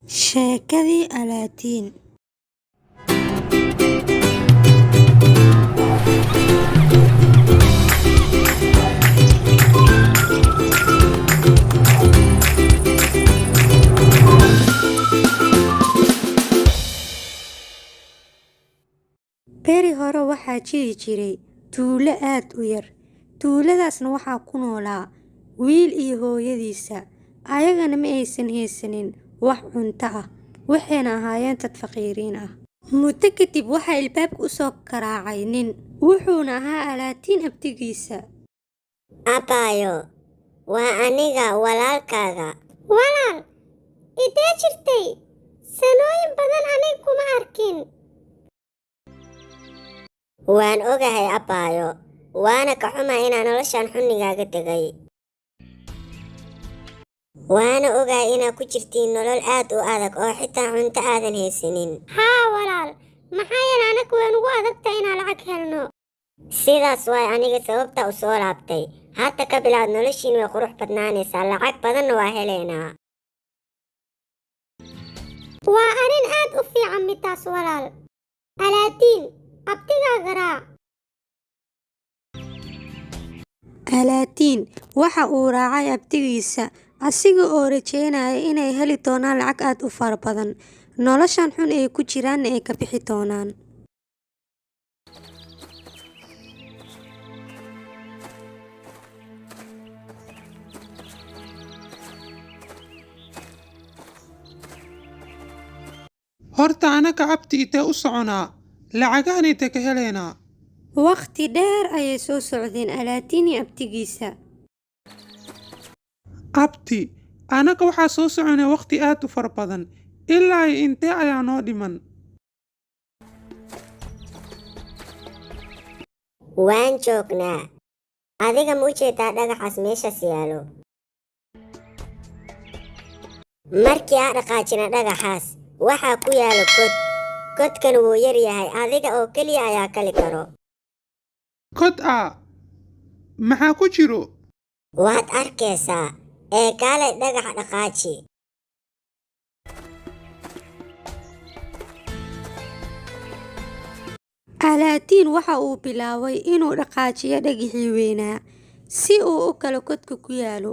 Sheekadii Alaatiin. Beri hore waxaa jiri jiray tuulo aad u yar. Tuuladaasna waxaa ku noolaa wiil iyo hooyadiisa. Ayagana ma aysan haysanin wax cunto ah, waxayna ahaayeen dad faqiiriin ah. Muddo kadib waxaa albaabka u soo garaacay nin, wuxuuna ahaa Alaatiin abtigiisa. Abbaayo, waa aniga walaalkaaga. Walaal, intee jirtay? Sanooyin badan aniga kuma arkin. Waan ogahay abbaayo, waana ka xumaa inaan noloshan xunigaaga tegay. Waana ogahay inaad ku jirtiin nolol aad u adag oo xitaa cunto aadan haysanin. Haa walaal, maxaa yeelay anaga way nugu adagtahay inaan lacag helno. Sidaas waay aniga sababta u soo laabtay. Hadda ka bilaab noloshiin way qurux badnaanaysaa, lacag badanna waa helaynaa. Waa arrin aad u fiican midaas walaal. Alaatiin, abtigaaga raac. Alaatiin waxa uu raacay abtigiisa, asiga oo rajeynaya inay heli doonaan lacag aad u fara badan, noloshan xun ee ku jiraanna ay ka bixi doonaan. Horta anaka abti intee u soconaa? Lacagahan intee ka helaynaa? Waqti dheer ayay soo socdeen Alaatiin iyo abtigiisa. Abti, anaka waxaa soo soconay waqti aad u fara badan. Ilaa iyo intee ayaa noo dhiman? Waan joognaa. Adiga ma u jeedaa dhagaxaas meeshaas yaalo? Markii aan dhaqaajina dhagaxaas, waxaa ku yaalo god. Godkan wuu yar yahay, adiga oo keliya ayaa kali karo. Kod ah, maxaa ku jiro? Waad arkaysaa, ee kaalay dhagaxa dhaqaaji. Alaatiin waxa uu bilaabay inuu dhaqaajiyo dhagixii weynaa si uu u kalo godka ku yaalo.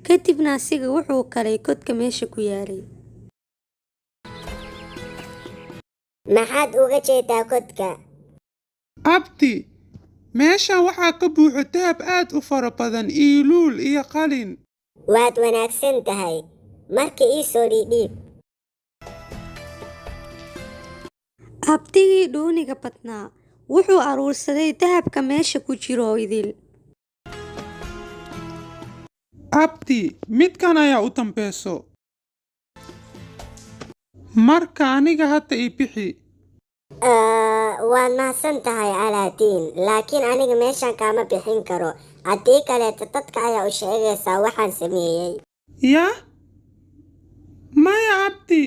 Kadibna asiga wuxuu kalay godka meesha ku yaalay. Maxaad uga jeedaa godka? Abti, meeshan waxaa ka buuxo dahab aad u fara badan iyo luul iyo qalin. Waad wanaagsan tahay. Marka ii soo dhiidhiib. Abtigii dhuuniga badnaa wuxuu aruursaday dahabka meesha ku jiro idil. Abti, midkan ayaa u dambayso. Marka aniga hadda ii bixi. Waad mahadsan tahay Alaatiin, laakiin aniga meeshan kaama bixin karo. Haddii kaleeto dadka ayaa u sheegaysaa waxaan sameeyey. Yah? Maya abti,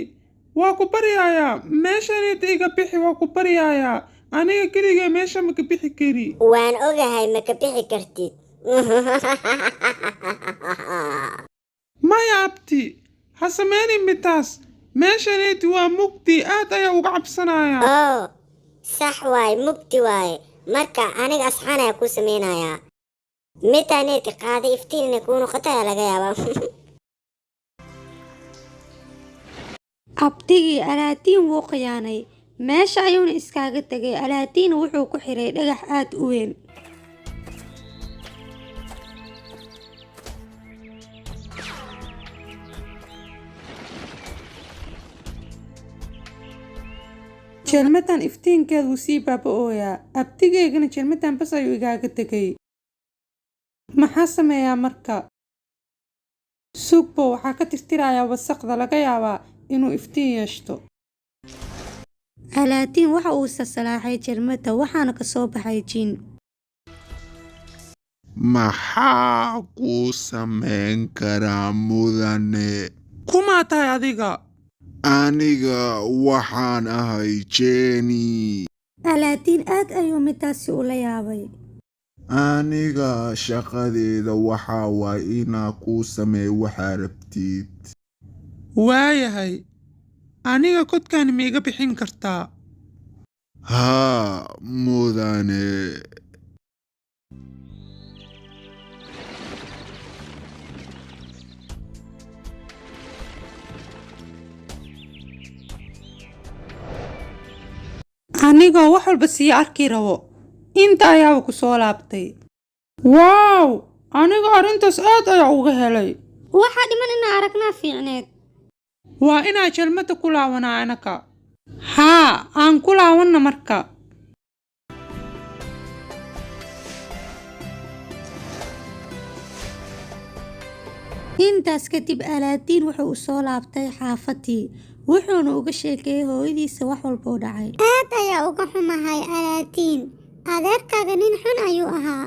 waa ku baryayaa. Meeshanayda iga bixi, waa ku baryayaa. Aniga keligay meesha ma ka bixi kari. Waan ogahay ma ka bixi kartid. Maya abti, ha sameynin midaas. Meeshanaydi waa mugdi, aad ayaa uga cabsanayaa. Oh, sax waaye, mugdi waaye. Marka aniga asxaan ayaa kuu sameynayaa. Midaanaydi qaaday iftiin inay kuu noqoto ayaa laga yaabaa. Abtigii Alaatiin wuu khiyaanay. Meesha ayuuna iskaga tegay. Alaatiin wuxuu ku xiray dhagax aad u weyn. Jelmadan iftiinkeedu wuu sii baaba'ooyaa. Abtigaygana jelmadan bas ayuu igaaga tegay. Maxaa sameeyaa marka? Sugbo waxaa ka tirtirayaa wasaqda, laga yaabaa inuu iftiin yeeshto. Alaatiin waxa uu sasalaaxay jelmadda waxaana ka soo baxay jin. Maxaa kuu samayn karaa mudane? Kumaa tahay adiga? Aniga waxaan ahay Jenny. Alaatiin aad ayuu midaasi ula yaabay. Aniga shaqadeyda waxaa waay inaa kuu sameeyo waxaa rabtid. Waayahay. Aniga kodkaan ma iga bixin kartaa? Haa, mudane. Anigoo wax walba sii arki rabo, inta ayaaba ku soo laabtay. Wow, aniga arrintaas aad ayaa uga helay. Waxaa dhiman inaa aragnaa fiicneed. Waa inaa jalmada ku laawanaa anaka. Haa, aan ku laawanna marka. Intaas kadib Alaadiin wuxuu u soo laabtay xaafadii, wuxuuna uga sheekeeyey hooyadiisa wax walba oo dhacay. Aad ayaa uga xumahay Alaatiin. Adeerkaaga nin xun ayuu ahaa.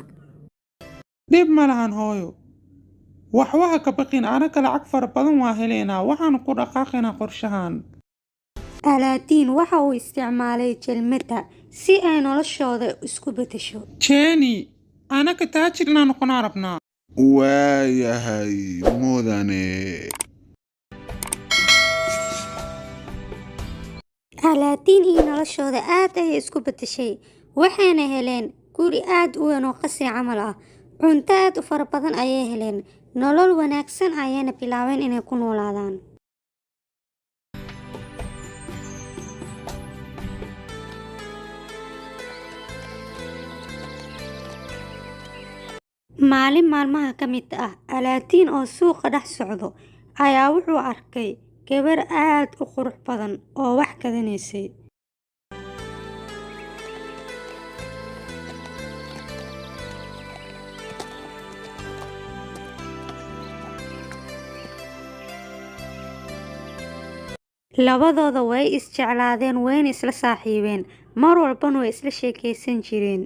Dhib ma lahan hooyo. Waxba ha ka baqin, anaka lacag fara badan waa helaynaa, waxaan ku dhaqaaqaynaa qorshahan. Alaadiin waxa uu isticmaalay jalmada si ay noloshooda isku beddesho. Jenny, anaka taajir inaan noqonaa rabnaa. Waayahay, mudane. Alaadiin iyo noloshooda aad ayay isku beddeshay, waxayna heleen guri aad u weyn oo qasri camal ah. Cunto aad u fara badan ayay heleen, nolol wanaagsan ayayna bilaabeen inay ku noolaadaan. Maalin maalmaha ka mid ah, Alaadiin oo suuqa dhex socdo ayaa wuxuu arkay gabar aad u qurux badan oo wax gadanaysay. Labadooda way is jeclaadeen, wayna isla saaxiibeen, mar walbana way isla sheekaysan jireen.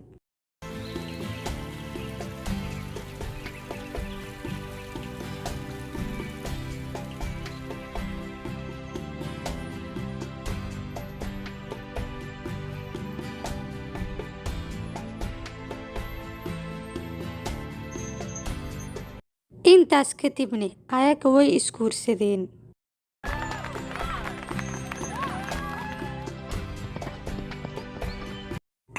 Intaas kadibna ayaga way isguursadeen.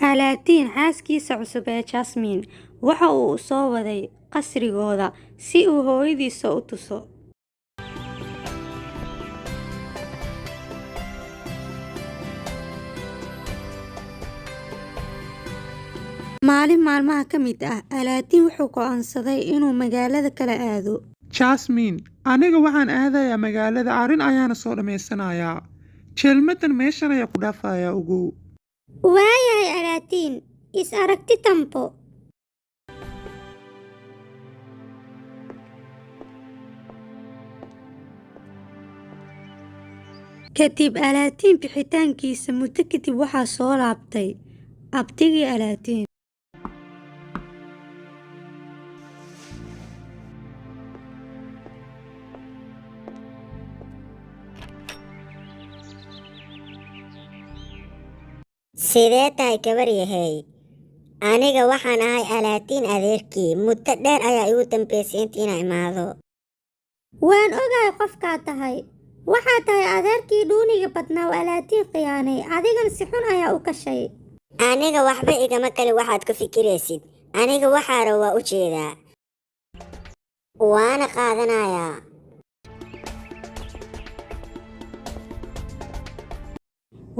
Alaadiin xaaskiisa cusub ee Jasmine waxa uu u soo waday qasrigooda si uu hooyadiisa u tuso. Maalin maalmaha ka mid ah, Alaadiin wuxuu go'aansaday inuu magaalada kala aado. Jasmine, aniga waxaan aadayaa magaalada, arrin ayaana soo dhammaysanayaa. Jelmadan meeshan ayaa ku dhaafayaa ogow. Waayahay Alaatiin, is aragti tambo. Kadib Alaadiin bixitaankiisa muddo kadib waxaa soo laabtay abtigii Alaadiin. Sidee tahay gabar yahay? Aniga waxaan ahay Alaatiin adeerkii. Muddo dheer ayaa igu dambeysay intii inaan imaado. Waan ogahay qofkaa tahay. Waxaa tahay adeerkii dhuuniga badnaa oo Alaatiin khiyaanay. Adigan si xun ayaa u kashay. Aniga waxba igama kale waxaad ku fikiraysid. Aniga waxaa rabo waa u jeedaa. Waana qaadanayaa.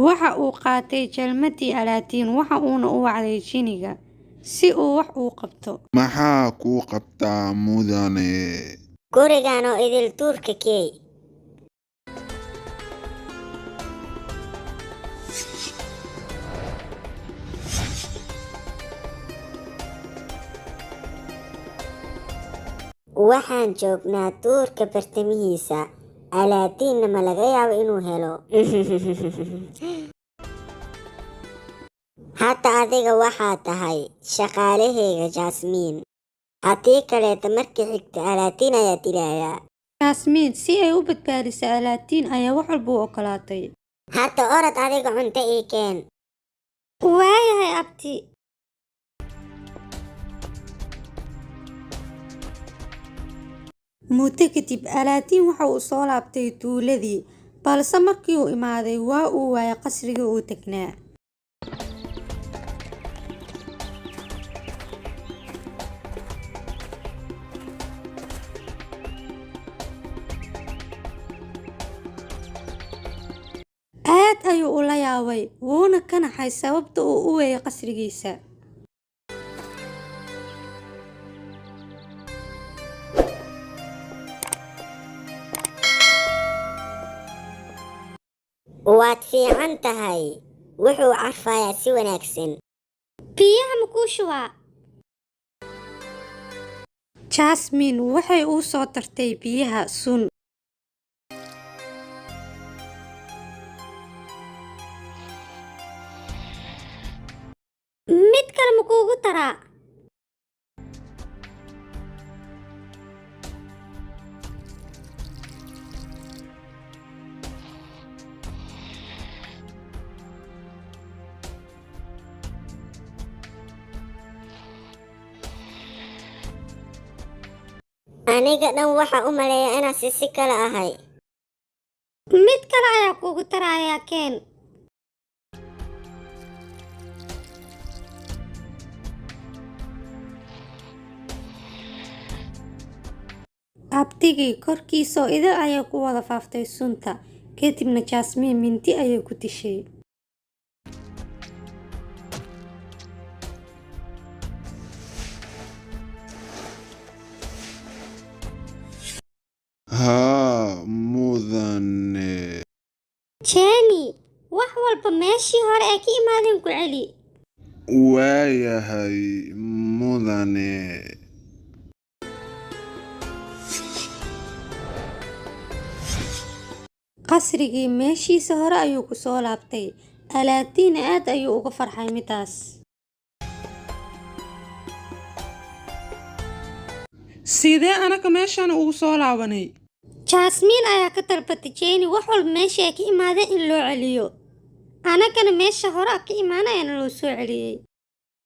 Waxa uu qaatay jalmadii Alaadiin waxa uuna u wacday jinniga si uu wax u qabto. Maxaa kuu qabtaa, mudane? Gurigan oo idil duurka keey. Waxaan joognaa duurka bartamihiisa. Alaadiinna ma laga yaabo inuu helo. Hadda adiga waxaa tahay shaqaalahayga Jasmine. Haddii kaleeto markii xigta Alaadiin ayaa dilayaa. Jasmine si ay u badbaadiso Alaadiin ayaa wax walba u ogolaatay. Hadda orod adiga cunto ii keen. Waayahay abti. Muddo kadib Alaadiin waxa uu soo laabtay tuuladii. Balse markii uu imaaday waa uu waayay qasrigii uu tagnaa. Aad ayuu ula yaabay, wuuna ka naxay sababta uu u waayay qasrigiisa. Waad fiican tahay. Wuxuu carfayaa si wanaagsan. Biyaha ma kuu shubaa? Jasmine waxay u soo tartay biyaha sun. Mid kale ma kuugu taraa? Aniga dhan waxa u maleeyaa inaan si kale ahay. Mid kale ayaa kuugu tarayaa keen. Abtigii korkiisoo idil ayay ku wada faaftay sunta, kadibna Jasmine mindi ayay ku dishay. Haa, mudane. Jenny, wax walba meeshii hore ay ka imaadeen ku celi. Waayahay, mudane. Qasrigii meeshiisa hore ayuu ku soo laabtay. Alaadiin aad ayuu uga farxay midaas. Sidee anaka meeshan ugu soo laabanay? Jasmine ayaa ka dalbatay Jenny wax walba meeshii ay ka imaadeen in loo celiyo. Anagana meesha hore ka imaanayana loo soo celiyey.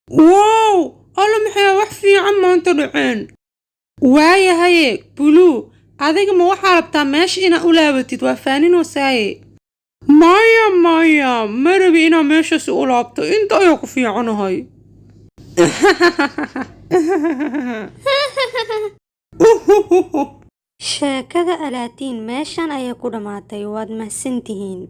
Wow, alla maxay wax fiican maanta dhaceen. Waayahaye, Blue, adiga ma waxaa rabtaa meesha inaa u laabatid? Waa faaninoosaye. Maya, maya, ma rabi inaa meeshaasi u laabto. Inta ayaa ku fiicanahay. Sheekada Alaadiin meeshan ayay ku dhammaatay. Waad mahadsantihiin.